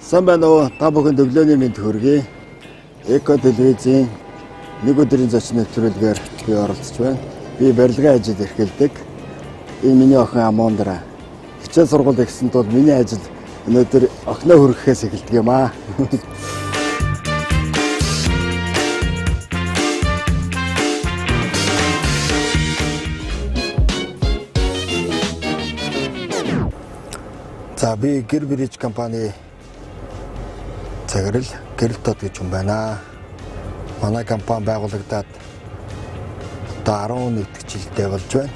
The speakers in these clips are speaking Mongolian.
Сайн байна уу? Та бүхэнд өглөөний мэнд хүргэе. Эко телевизийн нэг өдрийн зочин нэвтрүүлгээр би оролцож байна. Би барилгын ажил эрхэлдэг. Энэ миний охин Амондра. Хичээл сургууль ихсэн тул миний ажил өнөөдөр охиноо хүргэхээс эхэлдэг юм аа. За би Гэр Бриж компани цагирал гэрэл тод гэж юм байна. Манай компани байгуулагдаад одоо 11 дэх жилдээ болж байна.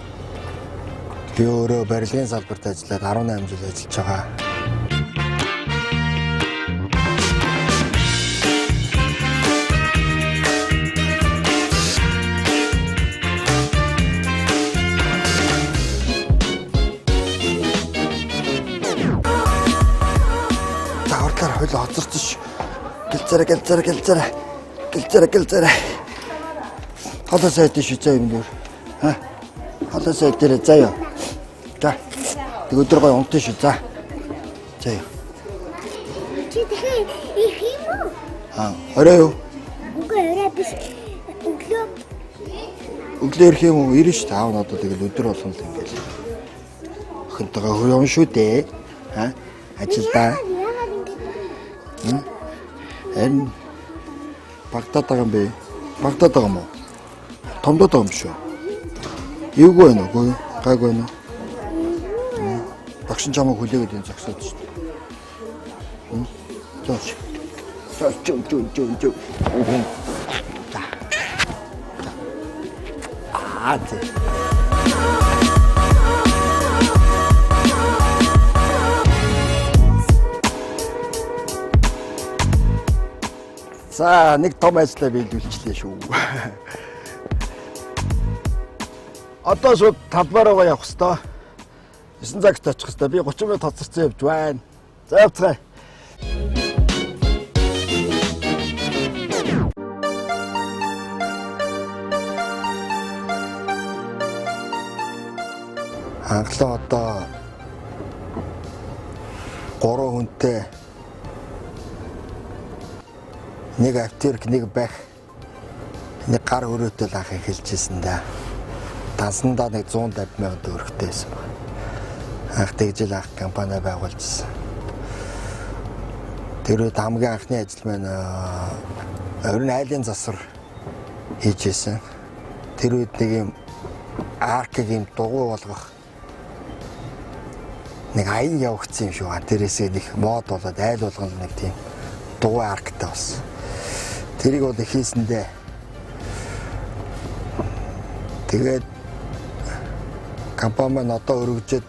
Би өөрөө барилгын салбарт ажиллаад 18 жил ажиллаж байгаа. За урдлаар хойлоо хоцорсон ш. Гэлцээрэ гэлцээрэ гэлцээрэ. Гэлцээрэ гэлцээрэ. Хоолой сайд шүү заа юм дээр. Ха? Хоолой сайд дээр заа юу. За. Тэг өдөр гой унтын шүү за. За юу. Чи тэгэхээр их юм уу? Аа, орой юу? Үгүй орой биш. Өглөө Өглөө ирэх юм уу? Ирнэ шүү дээ. Аав надад тэгэл өдөр болгоно л ингээл. Охинтойгоо хөр юм шүү дээ. Ха? Ажилдаа. яагаад ингэж Харин багтаад байгаа юм бэ? Багтаад байгаа юм уу? Томдоод байгаа юм шүү. Эвгүй байна уу? Үгүй. Гайгүй байна уу? Багш нь чамайг хүлээгээд энэ зогсоод шүү дээ. Хм? Зооч. Зооч чүн чүн чүн чүн. За. За. Аа зэ. За нэг том ажлаа биелүүлчихлээ шүү. Одоо шууд талбай руугаа явах хэвээр. 9 цагт очих хэвээр. Би 30 минут хоцорсон явж байна. За явцгаая. Анхлаа одоо 3 хүнтэй нэг аптек нэг бах нэг гар өрөөтэй л анх эхэлж исэн да. Дансандаа нэг 150 мянган төгрөгтэй байсан баг. Анх тэгж л анх компани байгуулж исэн. Тэр үед хамгийн анхны ажил маань орин айлын засвар хийж исэн. Тэр үед нэг юм аркыг юм дугуй болгох нэг аян явагдсан юм шүү. А тэрээсээ нэг мод болоод айл болгоно нэг тийм дугуй арктай болсон. Тэрийг бол хийсэндээ. Тэгээд компани маань одоо өргөжөөд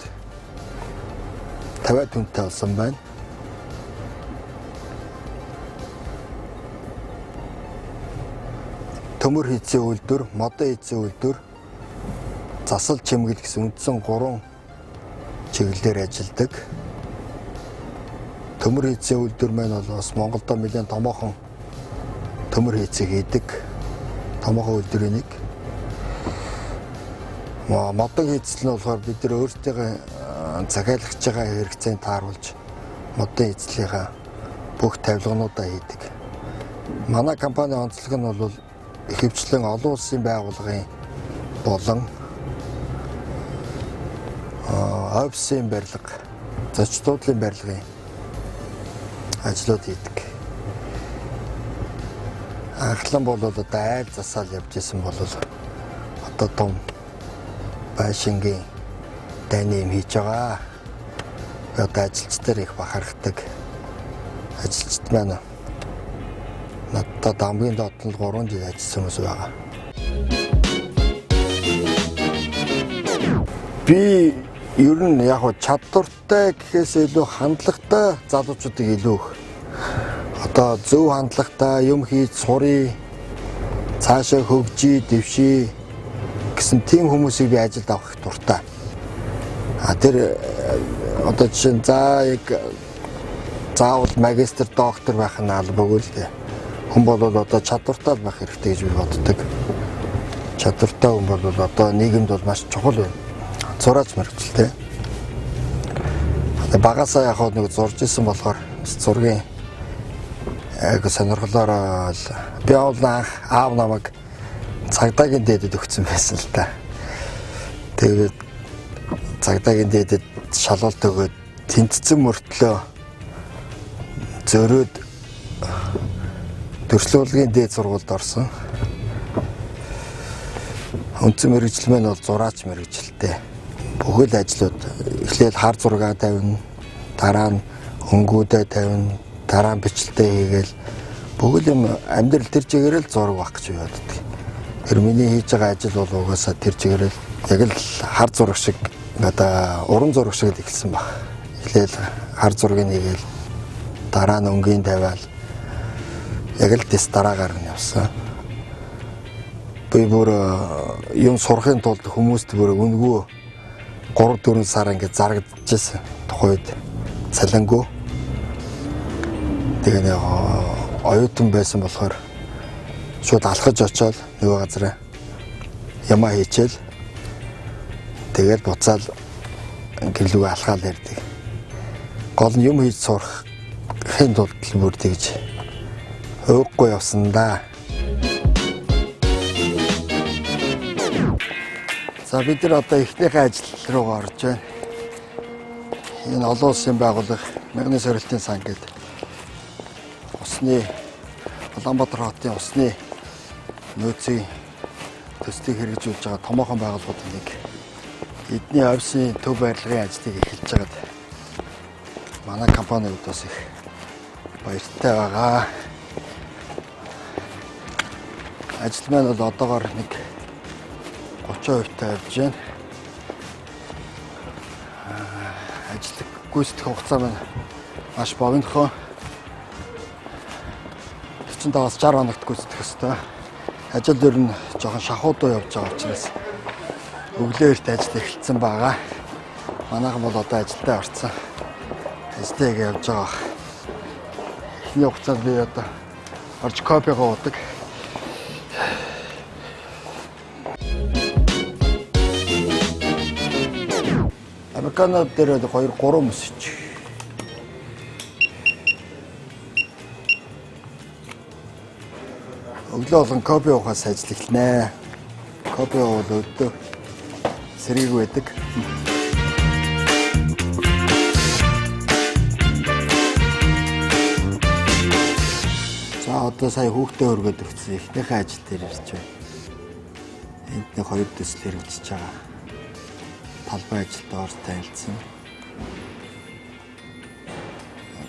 50 түнтэй болсон байна. Төмөр хийцэн үйлдвэр, модон хийцэн үйлдвэр, засал чимгэл гэсэн үндсэн 3 чиглэлээр ажилладаг. Төмөр хийцэн үйлдвэр маань бол бас Монголдо нэлээд томоохон төмөр хийцэг хийдэг томоохон үйлдвэрийн нэг. Модон хийцэл нь болохоор бид нар өөрсдийнхөө захиалагч байгаа хэрэгцээнд тааруулж модон хийцлийнхаа бүх тавилгануудаа хийдэг. Манай компани онцлог нь бол ихэвчлэн олон улсын байгууллагын болон офисын барилга, зочдлын барилгын ажлууд хийдэг. Анхлан бол одоо айл засаал явж исэн бол одоо том байшингийн дайны юм хийж байгаа. Би одоо ажилчдаар их бахархдаг. Ажилчид маань надад хамгийн доод нь 3 жил ажилласан хүмүүс байгаа. Би ер нь яг хуу чадвартай гэхээс илүү хандлагатай залуучуудыг илүү их одоо зөв хандлагатай юм хийж сурыг цаашаа хөгжий, дэвший гэсэн тийм хүмүүсийг би ажилд авах их дуртай. А тэр одоо жишээ нь за яг заавал магистр, доктор байх нь албагүй л дээ. Хүн бол одоо чадвартай л байх хэрэгтэй гэж би боддог. Чадвартай хүн бол одоо нийгэмд бол маш чухал байна. Зураач мэргэжилтэй. Одоо багасаа яг нэг зурж исэн болохоор бас зургийн Айгу сонирхлоороо л би бол анх аав намайг цагдаагийн дээдэд өгсөн байсан л та. Тэгээд цагдаагийн дээдэд шалгалт өгөөд тэнцсэн мөртлөө зөрөөд төрслүүлгийн дээд сургуульд орсон. Үндсэн мэргэжил маань бол зураач мэргэжилтэй. Бүхэл ажлууд эхлээл хар зургаа тавина, дараа нь өнгүүдээ тавина, дараа нь бичлэлтэй хийгээл бүхэл юм амьдрал тэр чигээрэл зураг байх гэж боддог. Тэр миний хийж байгаа ажил бол угаасаа тэр чигээрэл яг л хар зураг шиг одоо уран зураг шиг л эхэлсэн баг. Эхлээл хар зургийг хийгээл дараа нь өнгийн тавиал яг л дэс дараагаар нь явсан. Би бүр юм сурахын тулд хүмүүст бүр үнэгүй 3-4 сар ингээд зарагдчихсэн тухайд цалингүй. Тэгээ нэг оюутан байсан болохоор шууд алхаж очоод нөгөө газараа ямаа хийчихэл тэгэл буцаал гэрлүүгээ алхаал ярьдаг. Гол нь юм хийж сурахын тулд л бүр тэгж ууггүй явсан да. За бид нар одоо эхнийхээ ажил руугаа орж байна. Энэ олон улсын байгууллага Мягны сорилтын сан гэдэг усны Улаанбаатар хотын усны нөөцийн төслийг хэрэгжүүлж байгаа томоохон байгууллагуудын нэг. Эдний офисын төв барилгын ажлыг эхэлж байгаад манай компани хувьд бас их баяртай байгаа. Ажил маань бол одоогоор нэг 30% та явж байна. Ажил гүйцэтгэх хугацаа маань маш богинохон. 45-аас 60 хоногт гүйцэтгэх ёстой. Ажил ер нь жоохон шахуудуу явж байгаа учраас өглөө эрт ажил эхэлсэн байгаа. Манайхан бол одоо ажилдаа орсон. Ажлаа хийгээ явж байгаа. Эхний хугацаанд би одоо орж кофегоо уудаг. Американо дээр 2 3 мөсөж. Өглөө болгон кофе уухаас ажил эхэлнэ. Кофе уувал өдөө сэргийг байдаг. За одоо сая хүүхдээ өргөд өгсөн эхнийхээ ажил дээр ирж байна. Энд нэг хоёр төсөл хэрэгжиж байгаа. Талбай ажилд орж танилцсан.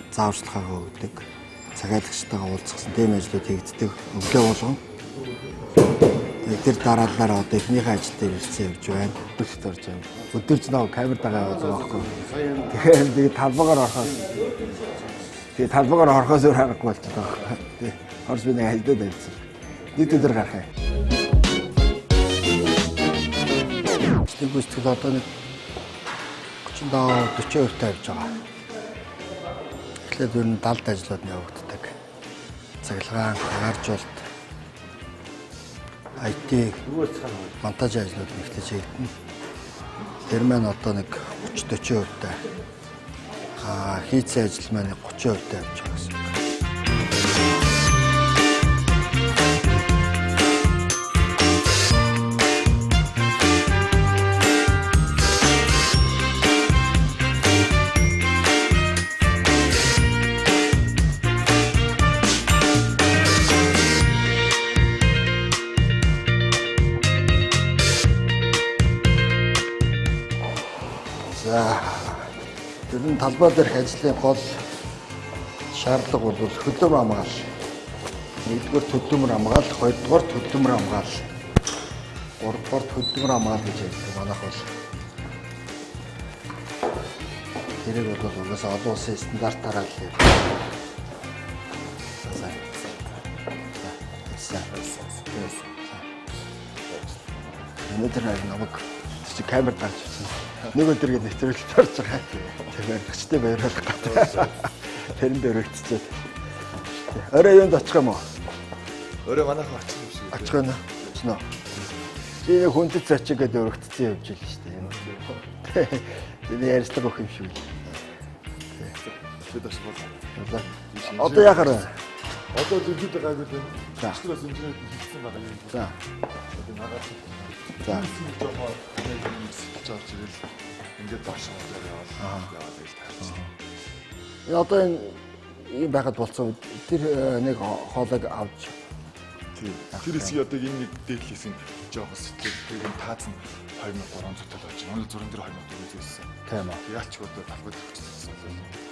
Зааварчилгаагаа өгдөг. Цагаалагчтайгаа уулзсан тийм ажлууд хийгддэг. Өглөө болгон. Тэгээд тэр дараалалаар одоо эхнийхээ ажил дээр ирсэн явж байна. Өдөрт орж байна. Өдөрч нөө камер дагаа яваад байгаа байхгүй. Тэгэхээр тэгээд талбайгаар орохоос тэгээд талбайгаар орохоос өөр аргагүй болчиход байгаа байхгүй. Тэгээд орж би нэг ажилдаа танилцсан. Нэг өдөр гарах юм. Ажлын гүйцэтгэл одоо нэг 35 40% та явж байгаа. Эхлээд ер нь далд ажлууд нь явагддаг. Цахилгаан, агааржуулалт, IT, монтаж ажлууд нь эхлэж хийгдэнэ. Тэр маань одоо нэг 30 40% та. Хийцэн ажил маань 30% та явж байгаа гэсэн үг. За, ер нь талбай дээрх ажлын гол шаардлага бол хөдөлмөр хамгаал. Нэгдүгээр хөдөлмөр хамгаал, хоёрдугаар хөдөлмөр хамгаал, гуравдугаар хөдөлмөр хамгаал гэж ярьдаг. Манайх бол тэрийг бол угаасаа олон улсын стандартаараа л ярьдаг. За. За. Өнөөдөр намайг чи камер дарж авсан. Нэг өдөр гээд нэвтрүүлэлт орж байгаа. Тэр барилгачтай баярлах гэдэг. Тэрэнд өргөдчихээд. Орой юунд очих юм уу? Орой манайхан очих юм шиг. Очих юм уу? Очно. Чи нэг хүндэт зочин гээд өргөдсөн явж ил шүү дээ. Тэний ярьцлага өгөх юм шиг л. Бид бас бол. Одоо яхаар вэ? Одоо л ерөнхийдөө гайгүй л байна. За. Тэр бас инженерүүд нь хийсэн байгаа юм. За. Одоо нагаад За. жоохон яг юм сэтэлж орж ирэл ингээд доош яваад яваад гэж таарч. Энэ одоо энэ ийм байхад болцсон. Тэр нэг хоолойг авч Тийм. Тэр хэсгийг одоо энэ нэг дээдл хийсэн жоохон сэтлэг тэр энэ тааз нь 2300 тал болж байна. Өнөө зуран дээр 2400 байсан. Тийм үү. Яалч одоо талбай дээр хүчсэн бол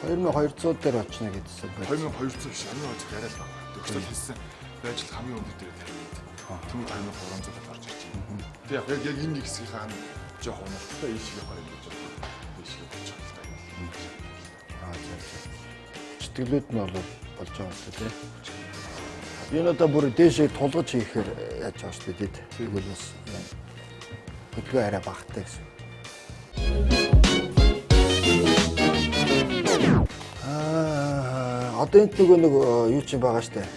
2200 дээр очно гэдсэн байна. 2200 биш 2200 арай л бага. Төгсөл хийсэн байж л хамгийн өндөр дээр тавиад. Түүнд 2300 тал орж ирж байна. Тэг яг яг энэ нэг хэсгийнхаа нь жоохон уналттай ийш явахаар ингэж жоохон ийш явах л та юм. Аа за за. Читгэлүүд нь бол болж байгаа юм шүү дээ. Энэ одоо бүр дээшээ тулгаж хийхээр яаж байгаа шүү дээ. Тэгвэл бас хөдөлгөөн арай багатай гэсэн. Аа одоо энд нөгөө нэг юу ч юм байгаа шүү дээ.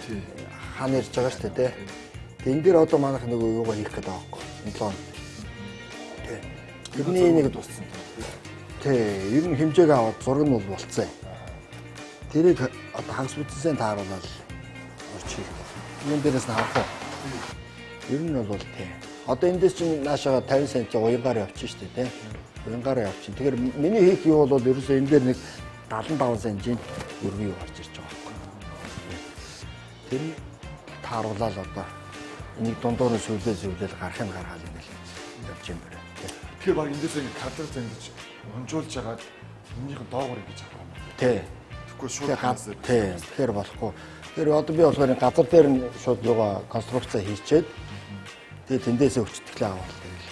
Хан ирж байгаа шүү дээ, тэ. Тэг энэ дээр одоо манайх нөгөө юугаа хийх гэдэг байгаа байхгүй. Лон. Тэ. Тэрний нэг дууссан. Тий, ер нь хэмжээг аваад зураг нь бол болцсон юм. Тэрийг одоо хагас бүтэнсэн тааруулаад орч хийх. Юун дээрээс нь авах уу? Ер нь бол тий. Одоо эндээс чинь наашаага 50 см уянгаар явчих шүү дээ, тий. Уянгаар явчих. Тэгэхээр миний хийх юу бол ерөөсөө энэ дээр нэг 75 см-ийн өргөн юу гарч ирж байгаа байхгүй. Тэр нь тааруулаад одоо энийг дундуур нь сүлээ сүлээл гарах нь гаргаал ингээл явж юм байна. Тий. Тэгэхээр баг эндээс ингэ кадр зэн гэж унжуулж хагаад энэнийх нь доогуур ингэж авах юм. Тий. Тэгэхгүй шууд Тэгээ ханаас тий, тэгэхээр болохгүй. Тэгэхээр одоо би болохоор энэ газар дээр нь шууд юугаа конструкци хийчээд тэгээ тэндээсээ хүчтгэлээ аваад тэгэл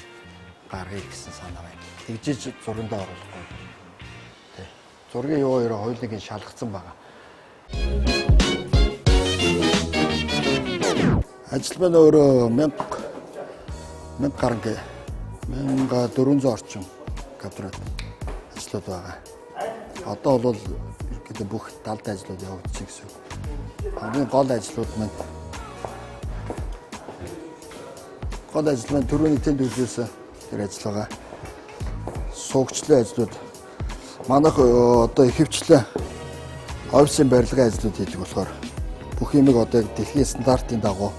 гаргая гэсэн санаа байна. Тэгжиж зургандаа оруулахгүй. Тий. Зургийн юу хоёроо хоёулыг нь шалгацсан байгаа. Ажил маань өөрөө 1000 1000 гаруй 1400 орчим квадрат ажлууд байгаа. Одоо бол ерөнхийдөө бүх далд ажлууд явагдчих гэсэн үг. Хамгийн гол ажлууд маань түрүүний тэнд үзүүлсэн тэр ажил байгаа. Суугчлалын ажлууд манайх одоо ихэвчлэн офисын барилгын ажлууд хийдэг болохоор бүх юмыг одоо яг дэлхийн стандартын дагуу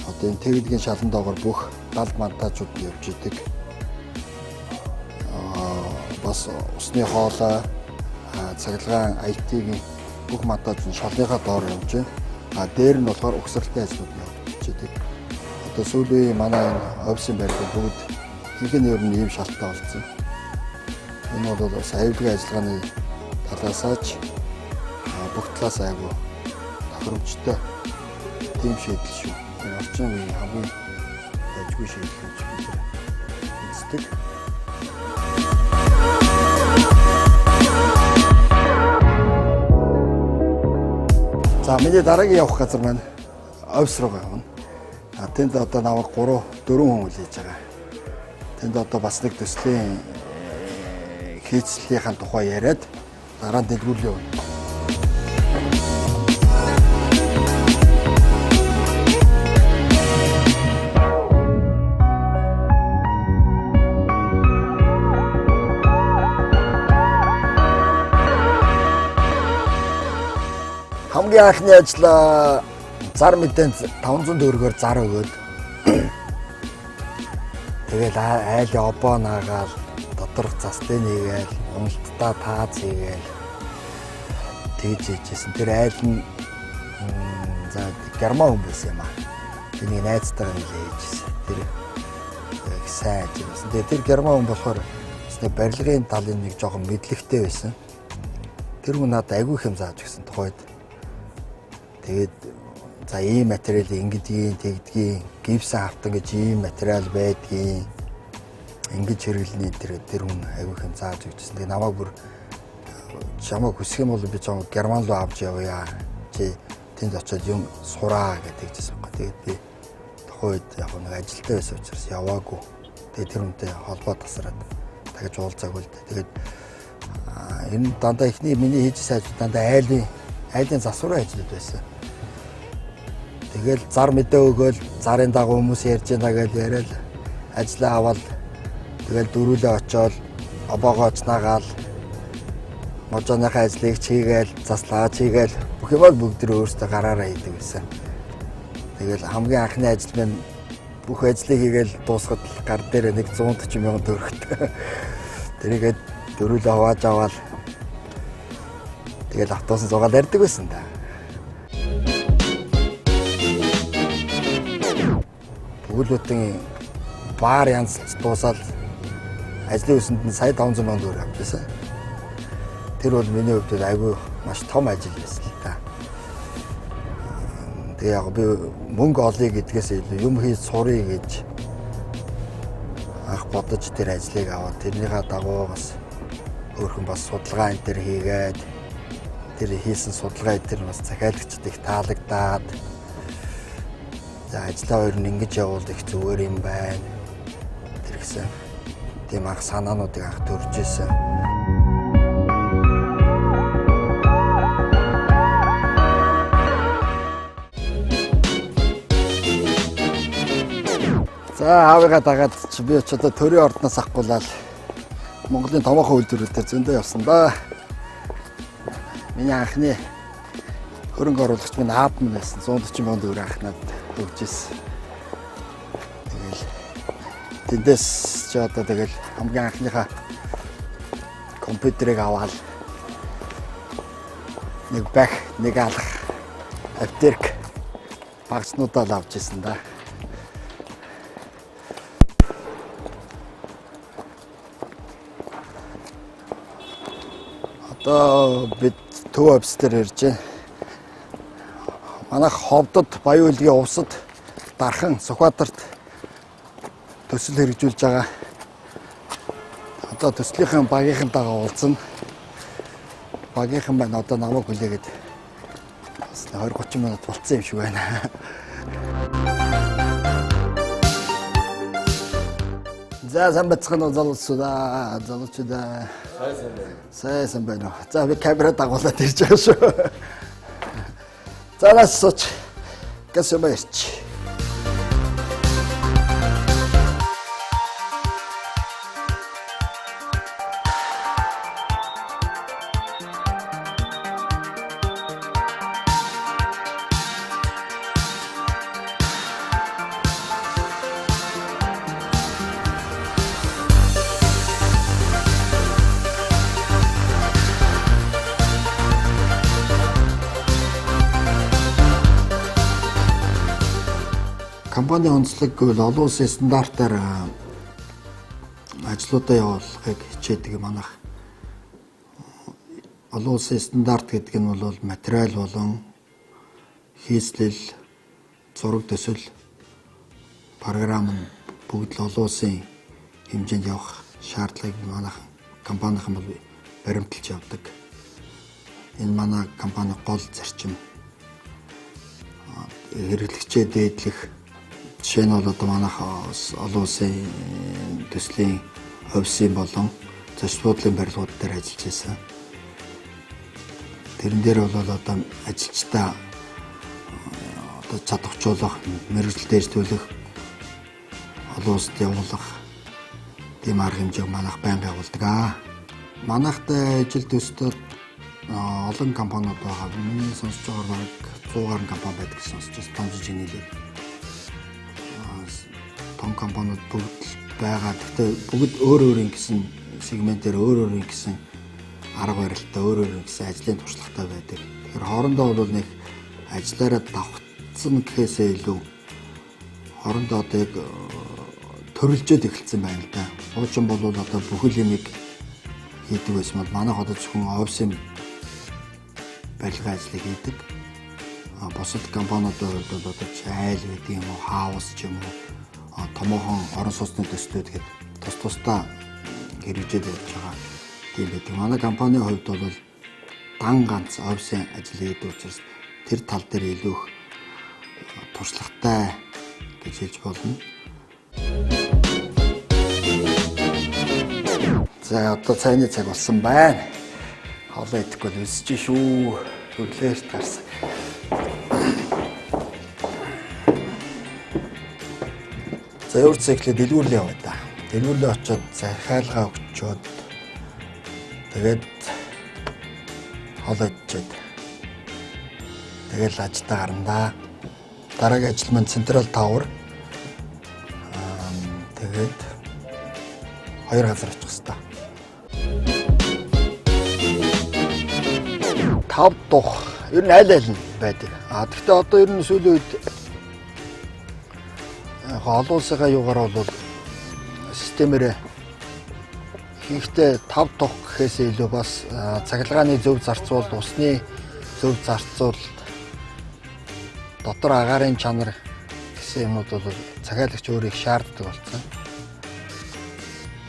одоо энэ техникийн шалан доогоор бүх далд монтажууд нь явж идэг. Бас усны хоолой, цахилгаан, IT-ийн бүх монтаж нь шалныхаа доор явж байна. А дээр нь болохоор угсралтай ажлууд нь явагдаж идэг. Одоо сүүлийн үеийн манай энэ офисын барилга бүгд ихэнх нь ер нь ийм шалттай болсон. Энэ бол бас аюулгүй ажиллагааны талаасаа ч бүх талаас айгүй тохиромжтой тийм шийдэл шүү. Энэ орчин үеийн хамгийн дажгүй шийдэл гэж бид үздэг. За миний дараагийн явах газар маань офис руу явна. А тэнд одоо намайг 3 4 хүн хүлээж байгаа. Тэнд одоо бас нэг төслийн хийцлийнхаа тухай яриад дараа нь дэлгүүрлээ явна. Хамгийн анхны ажлаа зар мэдэн 500 төгрөгөөр зар өгөөд тэгэл айлын обоо наагаал доторх заслын хийгээл уналтдаа тааз хийгээл тэгж хийжсэн. Тэр айл нь за герман хүн байсан юм аа. Би нэг найзтайгаа нэлээ хийжсэн. Тэр их сайн ажил байсан. Тэгээ тэр герман хүн болохоор бас нэг барилгын талын нэг жоохон мэдлэгтэй байсан. Тэр хүн надад айгүй их юм зааж өгсөн тухайд. Тэгээд за ийм материал ингэдгийг, тэгдгийг, гипсэн автан гэж ийм материал байдгийг ингэж хэрэглэний тэр хүн айгүй их юм зааж өгчсэн. Тэгээ намайг бүр чамайг хүсэх юм бол би чамайг Герман руу авч явъя. Чи тэнд очиод юм сураа гэдэг жисэн байхгүй. Тэгээд би тухайн үед яг нэг ажилтай байсан учраас яваагүй. Тэгээд тэр хүнтэй холбоо тасраад дахиж уулзаагүй л дээ. Тэгээд энэ дандаа эхний миний хийж ажил дандаа айлын засварын ажлууд байсан. Тэгэл зар мэдээ өгөөл зарын дагуу хүмүүс ярьж байна гэж яриад ажлаа аваад тэгэл дөрүүлээ очиод обоогоо оцнаагаал Можооныхаа ажлыг чийгээл, заслаа чийгээл бүх юмаа бүгд тэр өөрсдөө гараараа хийдэг байсан. Тэгэл хамгийн анхны ажил минь бүх ажлыг хийгээл дуусгад гар дээр нэг 140 мянган төгрөгтэй. Тэрийгээд дөрүлөө хувааж аваад тэгэл автобусан зугаал ярьдаг байсан да. Бүглүүдийн баар янзлж дуусаад ажлын өсөнд нь сая 500 мянган төгрөг авч байсан. Тэр бол миний хувьд айгүй маш том ажил байсан л та. Тэгээ яг би мөнгө олъё гэдгээс илүү юм хийж сурыг гэж анх бодож тэр ажлыг аваад тэрнийхээ дагуу бас өөрхөн бас судалгаа энэ төр хийгээд тэр хийсэн судалгаа энэ төр бас захиалагчд их таалагдаад за ажлаа хоёр нь ингэж явуул их зүгээр юм байна. Тэр гэсэн тийм анх санаануудыг анх төрж исэн. За аавыгаа дагаад чи би ч одоо төрийн ордноос авахгүйлал Монголын томоохон үйлдвэрүүдээр зөндөө явсан да. Миний анхны хөрөнгө оруулагч минь аав минь байсан. 140 мянган төгрөг анх надад өгч ирсэн. Тэгэл тэндээс чи одоо тэгэл хамгийн анхныхаа компьютерыг аваад нэг бах, нэг алах, аптек багцнуудаа л авч ирсэн да. Одоо бид төв офис дээр ирж байна. Манайх Ховдод Баян үйлгийн увсад Дархан Сүхбаатарт төсөл хэрэгжүүлж байгаа. Одоо төслийнхэн багийнхантайгаа уулзна. Багийнхан маань одоо намайг хүлээгээд бас 20 30 минут болцсон юм шиг байна. За сайн байцгаана уу залуучуудаа, залуучуудаа. Сайн байна уу. За би камера дагуулад ирж байгаа шүү. За нас сууч. Гэс юм ярьч. Компани онцлог гэвэл олон улсын стандартаар ажлуудаа явуулахыг хичээдэг манайх. Олон улсын стандарт гэдэг нь бол материал болон хийслэл, зураг төсөл, програм нь бүгд л олон улсын хэмжээнд явах шаардлагыг манайх компанийн бол баримталж явдаг. Энэ манай компани гол зарчим. Хэрэглэгчээ дээдлэх жишээ нь бол одоо манайх олон улсын төслийн офисын болон зочид буудлын барилгууд дээр ажиллаж байсан. Тэрэн дээр бол одоо ажилчдаа одоо чадварчуулах, мэргэжил дээшлүүлэх, олон улсад явуулах тийм арга хэмжээг манайх байнга явуулдаг. Манайхтай ажил төсдөд олон компаниуд байгаа. Миний сонсож байгаагаар бараг 100 гаруй компани байдаг гэж сонсож байна. Том жижиг нийлээд. Том компаниуд бүгд л байгаа. Гэхдээ бүгд өөр өөр ингэсэн сегментээр өөр өөр ингэсэн арга барилтай, өөр өөр ингэсэн ажлын туршлагатай байдаг. Тэгэхээр хоорондоо бол нэг ажиллаараа давхцсан гэхээсээ илүү хоорондоо одоо яг төрөлжөөд эхэлсэн байна л да. Хуучин бол одоо бүхэл юмыг хийдэг байсан бол манайх одоо зөвхөн офисын барилгын ажлыг хийдэг. Бусад компаниудын хувьд бол одоо айл гэдэг юм уу, хаус ч юм уу, томоохон орон сууцны төслүүд гээд тус тусдаа хэрэгжээд явж байгаа тийм байдаг. Манай компанийн хувьд бол дан ганц офисын ажил хийдэг учраас тэр тал дээр илүү их туршлагатай гэж хэлж болно. За одоо цайны цаг болсон байна. Хоолоо идэхгүй л өсөж шүү. Өглөөрт гарсан. За өөр цэглээ дэлгүүрлээ яваа да. Дэлгүүрлээ очиод захиалгаа өгчөөд тэгээд Хоол идчихэд. Тэгэл ажилдаа гарна да. Дараагийн ажил маань Central Tower. Тэгээд 2 газар очих хэвээр. 5 дух ер нь аль аль нь байдаг. А тэгвэл одоо ер нь сүүлийн үед яг олон улсынхаа юугаар бол системээрээ ихэнхдээ 5 дух гэхээсээ илүү бас цахилгааны зөв зарцуулалт, усны зөв зарцуулалт, дотор агаарын чанар гэсэн юмнууд бол захиалагч өөр их шаарддаг болсон.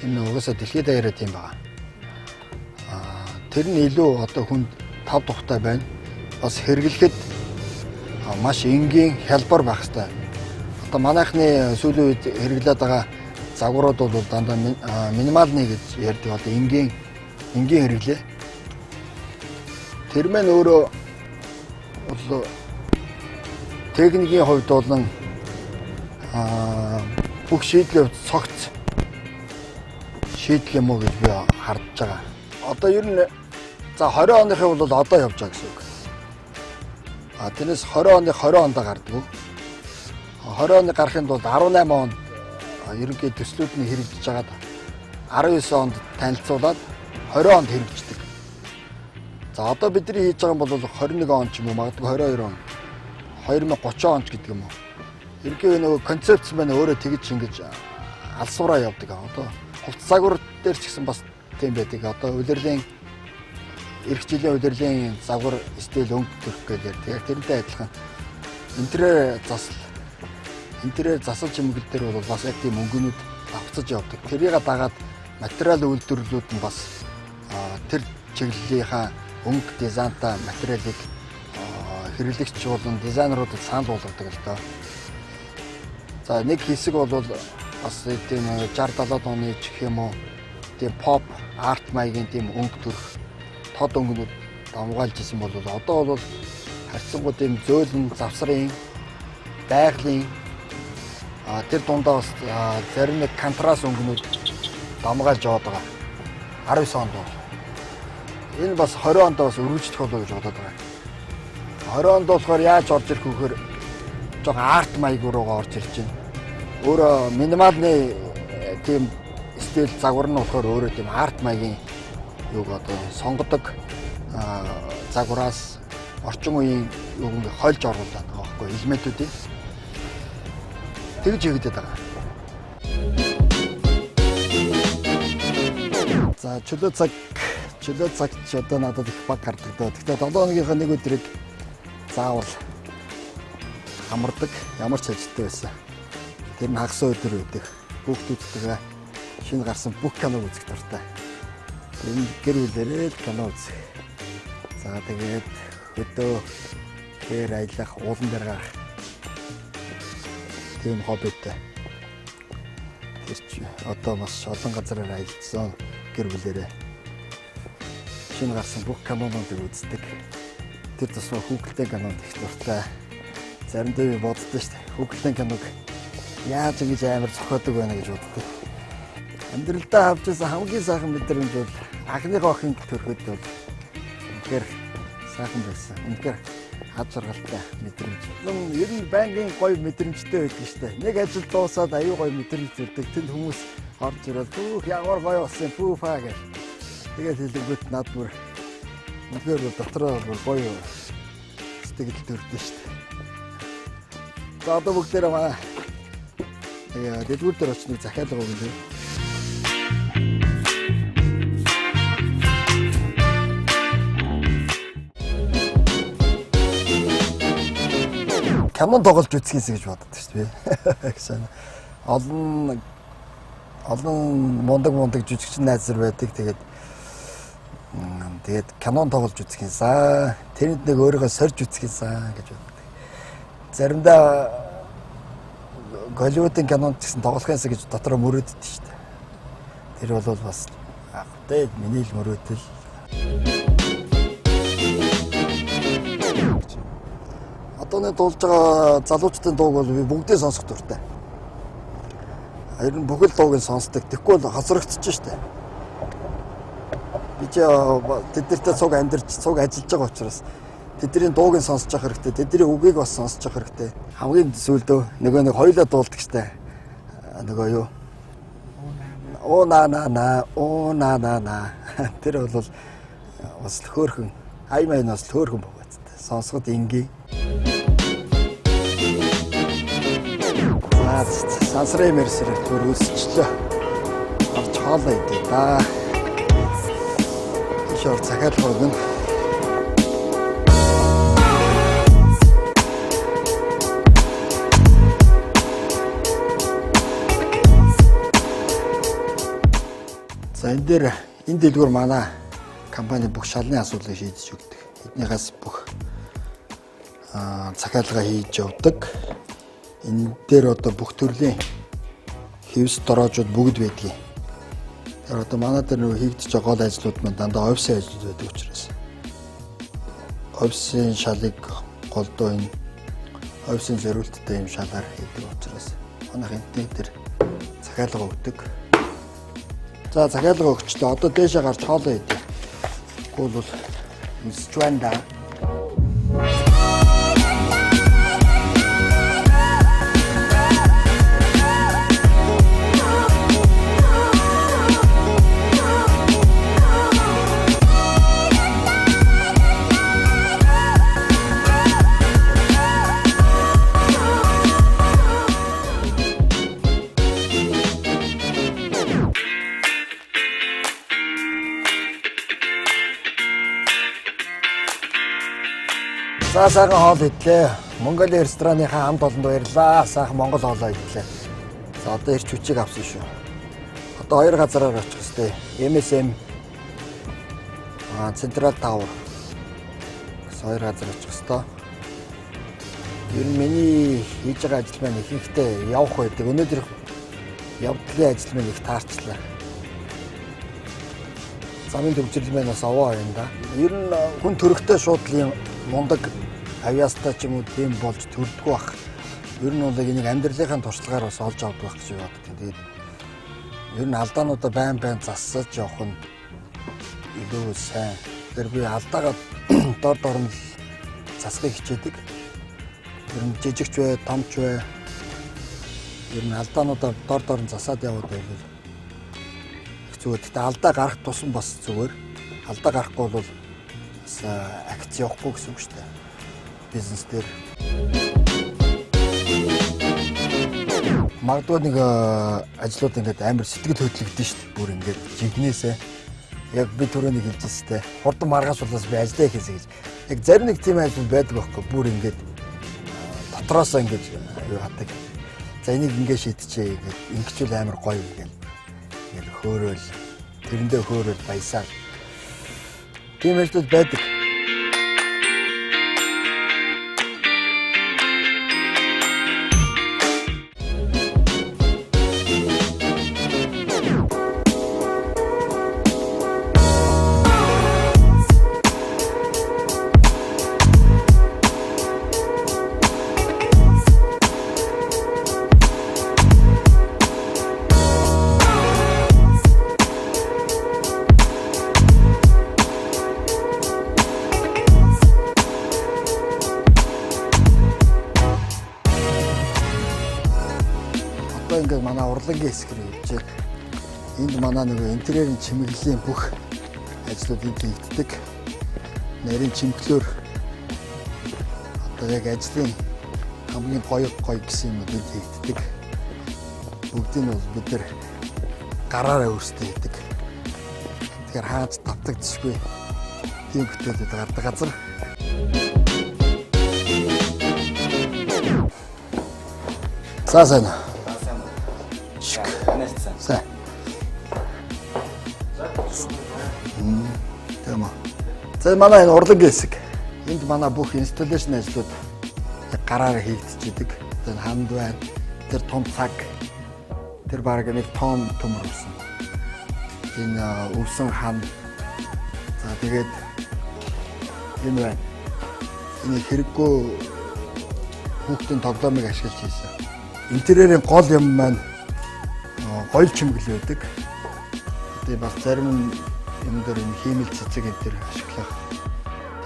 Энэ угаасаа дэлхийд даяараа тийм байгаа. Тэр нь илүү одоо хүнд 5 тухтай байна. Бас хэрэглэхэд маш энгийн хялбар байх хэрэгтэй. Одоо манайхны сүүлийн үед хэрэглээд байгаа загварууд бол дандаа минималны гэж ярьдаг, одоо энгийн хэрэглээ. Тэр мэн өөрөө бол техникийн хувьд болон бүх шийдлийн хувьд цогц шийдэл юм уу гэж би хардж байгаа. Одоо ер нь за 20 оныхын бол одоо явж байгаа гэсэн үг. А тэрнээс 20 оны 20 онд гардаг. 20 оны гарахын тулд 18 онд ерөнхий төслүүд нь хэрэгжиж байгаад 19 онд танилцуулаад 20 онд хэрэгждэг. За одоо бидний хийж байгаа нь бол 21 он ч юм уу, магадгүй 22 он, 2030 он ч гэдэг юм уу. Ерөнхий нөгөө концепц маань өөрөө тэгж ингэж алсуураа явдаг. Одоо хувцас загвар дээр ч гэсэн бас тийм байдаг. Одоо улирлын эх жилийн улирлын загвар стил өнгө төрөх гэж ярьдаг. Яг тэрнтэй адилхан интерьер засал, интерьер засал чимэглэл дээр бол бас яг тийм өнгөнүүд давхцаж явдаг. Тэрийг дагаад материал үйлдвэрлэлүүд нь бас тэр чиглэлийнхаа өнгө дизайнтай материалыг хэрэглэгч болон дизайнеруудад санал болгодог л доо. За нэг хэсэг бол бас тийм 60 70 оны ч гэх юм уу, тийм pop art маягийн тийм өнгө төрх тод өнгөнүүд давмгаалж исэн бол одоо бол харьцангуй тийм зөөлөн завсрын байгалийн тэр дундаа бас зарим нэг контраст өнгөнүүд давмгаалж яваад байгаа. 19 онд бол энэ бас 20 онд бас өргөждөх болов гэж бодоод байгаа. 20 онд болохоор яаж орж ирэх вэ гэхээр жоохон арт маяг руугаа орж ирж байна. Өөрөө минималны тийм стил загвар нь болохоор өөрөө тийм арт маягийн юуг одоо сонгодог загвараас орчин үеийн юуг ингээ хольж оруулаад байгаа байхгүй элементүүдийг тэгж хийгдэт байгаа. За чөлөө цаг ч одоо надад их баг гардаг даа. Гэхдээ 7 хоногийнхаа нэг өдрийг заавал амардаг, ямар ч ажилтай байсан. Тэр нь хагас өдөр байдаг. Хүүхдүүдтэйгээ шинэ гарсан бүх киног үзэх дуртай. Энэ гэр бүлээрээ л кино үзэх. За тэгээд хөдөө дээр аялах, уулан дээр гарах тийм хоббитэй. Тэр чи одоо бас олон газараар аялсан гэр бүлээрээ. Шинэ гарсан бүх кинонуудыг үздэг. Тэр тусмаа хүүхэлдэйн кинонд их дуртай. Заримдаа би боддоо шүү дээ. Хүүхэлдэйн киног яаж ингэж амар зохиодог байна гэж боддог. Амьдралдаа авч ирсэн хамгийн сайхан мэдрэмж бол анхныхаа охин төрөхөд бол үнэхээр сайхан байсан. Үнэхээр хад жаргалтай мэдрэмж. Ер нь байнгын гоё мэдрэмжтэй байдаг шүү дээ. Нэг ажил дуусаад аюу гоё мэдрэмж төрдөг. Тэнд хүмүүс орж ирээд пүүх ямар гоё болсон пүү фа гэж. Тэгээд хэлэнгүүт над бүр үнэхээр дотроо бүр гоё сэтгэл төрдөө шүү дээ. За одоо бүгдээрээ манай тэгээ дэлгүүр дээр очиж нэг захиалга өгнө. Кино тоглож үзхийсэ гэж боддог шүү дээ. Гэсэн. Олон мундаг жүжигчин найз нар байдаг. Тэгээд кинон тоглож үзэх юмсан. Тэрэнд нэг өөрийгөө сорж үзэх юмсан гэж боддог. Заримдаа Голливуудын кинонд ч гэсэн тоглох юмсан гэж дотроо мөрөөддөг шүү дээ. Тэр бол бас ахтай миний л мөрөөдөл. Одооны дуулж байгаа залуучдын дууг бол би бүгдийг сонсох дуртай. Ер нь бүхэл дууг нь сонсдог. Тэгэхгүй бол хозрогдож штэ. Би чи тэднэртэй цуг амьдарч, цуг ажиллаж байгаа учраас тэдний дууг нь сонсож явах хэрэгтэй. Тэдний үгийг бас сонсож явах хэрэгтэй. Хамгийн сүүлдөө нөгөө нэг хоёулаа дуулдаг штэ. Нөгөө юу? Оо на на на, оо на на на. Тэр бол бас л хөөрхөн. Ай май бас л хөөрхөн бөгөөд. Сонсоход энгийн. За сансрын мэрсэр төр өсчлөө. Орч хоолоо идэ да. Тийш ор захиалга өгнө. За энэ дээр энэ дэлгүүр манай компани бүх шалны асуудлыг шийдэж өгдөг. Эднийхээс бүх захиалга хийж явдаг. Энэ дээр одоо бүх төрлийн хэвс дороожууд бүгд байдгийг. Тэгэхээр одоо манай дээр нөгөө хийгдэж байгаа гол ажлууд маань дандаа офисын ажлууд байдаг учраас офисын шалыг голдуу энэ офисын зориулттай юм шалаар хийдэг учраас манайх энэний дээр захиалга өгдөг. За захиалга өгчлээ. Одоо дээшээ гарч хоолоо идэ. Тэгвэл бол нисч байна да. За сайхан хоол идлээ. Монголын рестораныхаа хамт олонд баярлалаа. Сайхан монгол хоолоо идлээ. За одоо эрч хүчийг авсан шүү. Одоо хоёр газараар очих хэвээр. MSM Central Tower гэсэн хоёр газар очих хэвээр. Ер нь миний хийж байгаа ажил маань ихэнхдээ явах байдаг. Өнөөдөр явдлын ажил маань их таарчлаа. Замын төвжирэл маань бас овоо байна да. Ер нь хүн төрөхтэй шууд л юм мундаг авьяастай ч юм уу тийм болж төрдгөө бах. Ер нь бол энийг амьдралынхаа туршлагаар бас олж авдаг байх гэж боддог. Тэгээд ер нь алдаануудаа байн байн зассаж явах нь илүү сайн. Тэгэхээр би алдаагаа дор дор нь засахыг хичээдэг. Ер нь жижигч бай, томч бай. Ер нь алдаануудаа дор дор нь засаад яваад байвал их зүгээр. Гэхдээ алдаа гарах тусам бас зүгээр. Алдаа гарахгүй бол бас акц явахгүй гэсэн үг шүү дээ. Бизнес дээр. Магадгүй нэг ажлууд ингээд амар сэтгэл хөдлөгдөн шүү дээ. Бүр ингээд жинхнээсээ яг би түрүү нэг хэлжсэн дээ. Хурдан маргааш болоос би ажиллаа хийсэ гэж. Яг зарим нэг тийм ажил байдаг байхгүй. Бүр ингээд дотроосоо ингээд юу хадаг. За энийг ингээд шийдчихээ ингээд ингэчүүл амар гоё ингээд ингээд хөөрөөл тэрэндээ хөөрөөл баясаал. Тийм ажлууд байдаг. Одоо ингээд манай урлагийн хэсэг рүү явж байна. Энд манай нөгөө интерьерийн чимэглэлийн бүх ажлууд энд хийгддэг. Нарийн чимэглөөр одоо яг ажлын хамгийн гоё гоё гэсэн юмуд энд хийгддэг. Бүгдийг нь бол бид нэр гараараа өөрсдөө хийдэг. Тэгэхээр хаач давтагдчихгүй тийм бүтээлүүд гардаг газар. За сайн. Сайн. Тийм үү. За манай энэ урлагийн хэсэг. Энд манай бүх инсталляшн ажлууд яг гараараа хийгдчихэдэг. Энэ ханд байна. Тэр том цаг. Тэр бараг нэг тон төмөр өвсөн. Энэ өвсөн хан. За тэгээд энэ байна. Энэ хэрэггүй хүүхдийн тоглоомыг ашиглаж хийсэн. Интерьерийн гол юм маань гоёл чимэглэл байдаг. Тэгээ бас зарим нь юм дээр энэ хиймэл цэцэг энэ төр ашиглах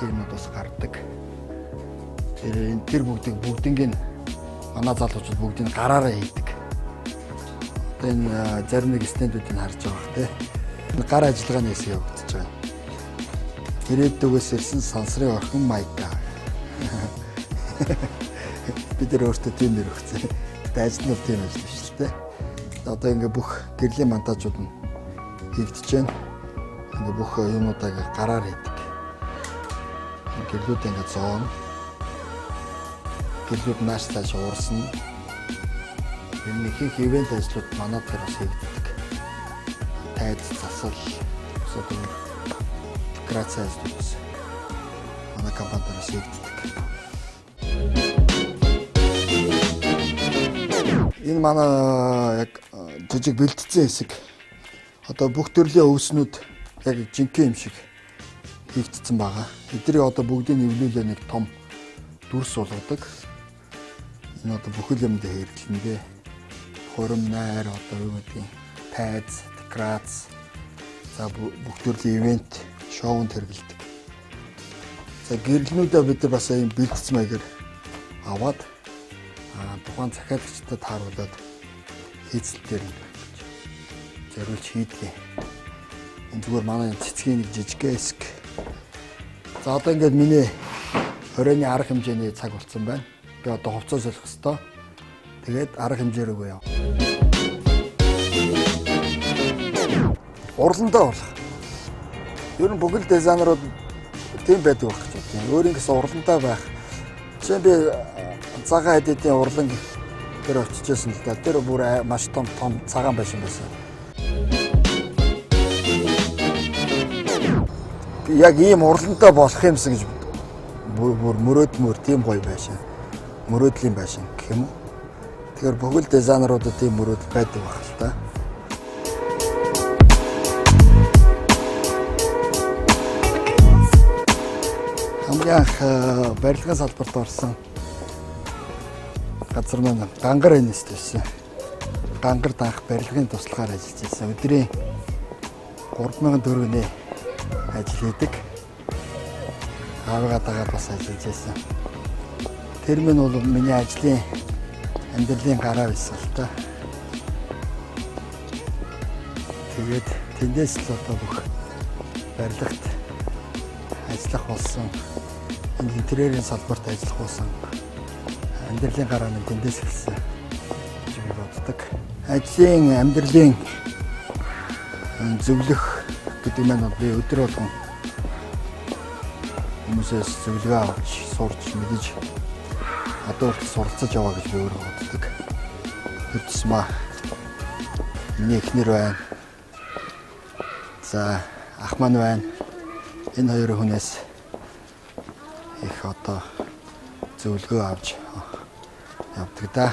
тиймүүд бас гардаг. Тэр энэ тэр бүгдийг бүгднийг манай залуучууд бүгдийг гараараа хийдэг. Одоо энэ зарим нэг стендүүдийг харж байгаа бох те. Энэ гар ажиллагааны хэсэг явагдаж байгаа. Ирээдүгөөс ирсэн сансрын орхон майка. Бид нар өөртөө тийм нэр өгсөн. Гэтэ ажил нь бол тийм ажил биш л те. Одоо ингээ бүх гэрлийн монтажууд нь хийгдэж байна. Ингээ бүх юмудаа ингээ гараар хийдэг. Гэрлүүд ингээ зоон. Гэрлүүд нааш цааш уурсна. Ер нь их ивент ажлууд манай дээр бас хийгддэг. Тайз, засал, бусад өөр декорац ажлууд бас манай компани дээр бас хийгддэг. Энэ манай яг жижиг бэлтцсэн хэсэг. Одоо бүх төрлийн өвснүүд яг жинхэнэ юм шиг хийгдсэн байгаа. Эднийг одоо бүгдийг нэвлүүлээ нэг том дүрс болгодог. Энэ одоо бүхэл юмд хэрэглэнэ дээ. Хурим, найр, одоо юу гэдгийг тайз, декорац, за бүх төрлийн ивент, шоунд хэрэглэдэг. За гэрлэнүүдээ бид нар бас ийм бэлтцсэн маягаар аваад тухайн захиалагчдад тааруулаад хийцэл дээр нь зориулж хийдэг. Энэ зүгээр манай цэцгийн нэг жижиг хэсэг. За одоо ингээд миний оройн арга хэмжээний цаг болсон байна. Би одоо хувцас солих ёстой. Тэгээд арга хэмжээ рүүгээ яв. Урландаа болох. Ер нь бүхэл дизайнерууд тийм байдаг байх гэж бодсон. Өөрийн гэсэн урландаа байх. Жишээ нь би цагаан хэдийн урлан дээр очиж байсан л да. Тэр бүр маш том том цагаан байшин байсан. Би яг ийм урлантай болох юмсан гэж бүр мөрөөдмөр тийм гоё байшин. Мөрөөдлийн байшин гэх юм уу. Тэгэхээр бүхэл дизайнеруудад тийм мөрөөдөл байдаг байх л та. Хамгийн анх барилгын салбарт орсон газар маань Гангар энэст байсан. Гангарт анх барилгын туслахаар ажиллаж байсан. Өдрийн 3000 төгрөгийн ажил хийдэг. Аавыгаа дагаад бас ажиллаж байсан. Тэр минь бол миний ажлын амьдралын гараа байсан л та. Тэгээд тэндээс л одоо бүх барилгад ажиллах болсон. Энэ интерьерийн салбарт ажиллах болсон. Амьдралын гараа минь тэндээс эхэлсэн гэж би боддог. Ажлын амьдралын зөвлөх гэдэг маань бол би өдөр болгон хүмүүсээс зөвлөгөө авч, сурч, мэдэж одоо хүртэл суралцаж яваа гэж би өөрөө боддог. Тэр тусмаа миний эхнэр байна. За ах маань байна. Энэ хоёр хүнээс их одоо зөвлөгөө авч явдаг да.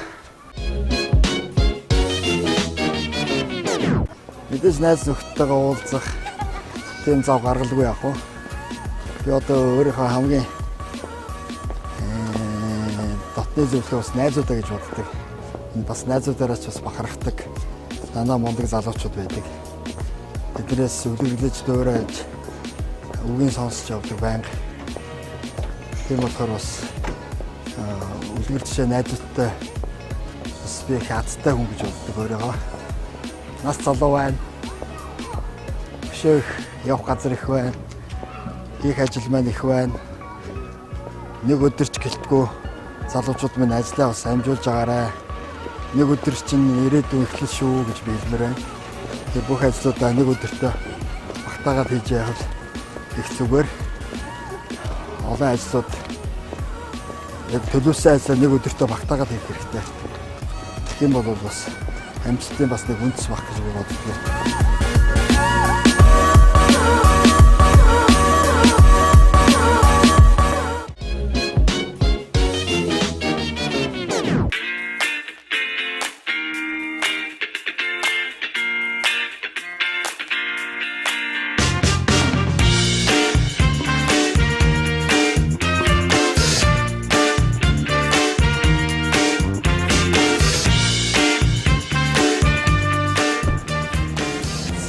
Мэдээж найз нөхдөдтэйгээ уулзах тийм зав гаргалгүй яах вэ? Би одоо өөрийнхөө хамгийн дотны зөвлөгөө бас найзуудаа гэж боддог. Энэ бас найзуудаараа ч бас бахархдаг. Дандаа мундаг залуучууд байдаг. Тэднээс үлгэлж дуурайж үгийн сонсч явдаг байнга. Тийм болохоор бас үлгэр жишээ найзуудтай бас би их азтай хүн гэж боддог өөрийгөө. Нас залуу байна. Өшөө их явах газар их байна. Хийх ажил маань их байна. Нэг өдөр ч гэлтгүй залуучууд минь ажлаа бас амжуулж агаарай. Нэг өдөр чинь ирээдүйн эхлэл шүү гэж би хэлмээр байна. Тэгээ бүх ажлуудаа нэг өдөртөө багтаагаад хийж явах их зүгээр. Олон ажлууд яг төлөвлөсөн ажлаа нэг өдөртөө багтаагаад хийх хэрэгтэй. Тэгэх юм бол бас амжилтын бас нэг үндэс баг гэж би боддог.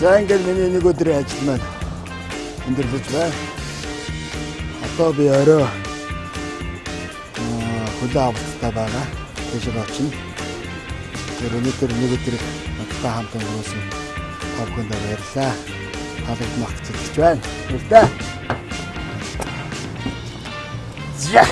За ингээд миний нэг өдрийн ажил маань өндөрлөж байна. Одоо би орой хөлөө авалттай байгаа. Тийш очино. Тэр өнөөдөр нэг өдөр надтай хамт өнгөрөөсөн та бүхэндээ баярлалаа. Таалагдмах гэж итгэж байна. Баярлалаа. За.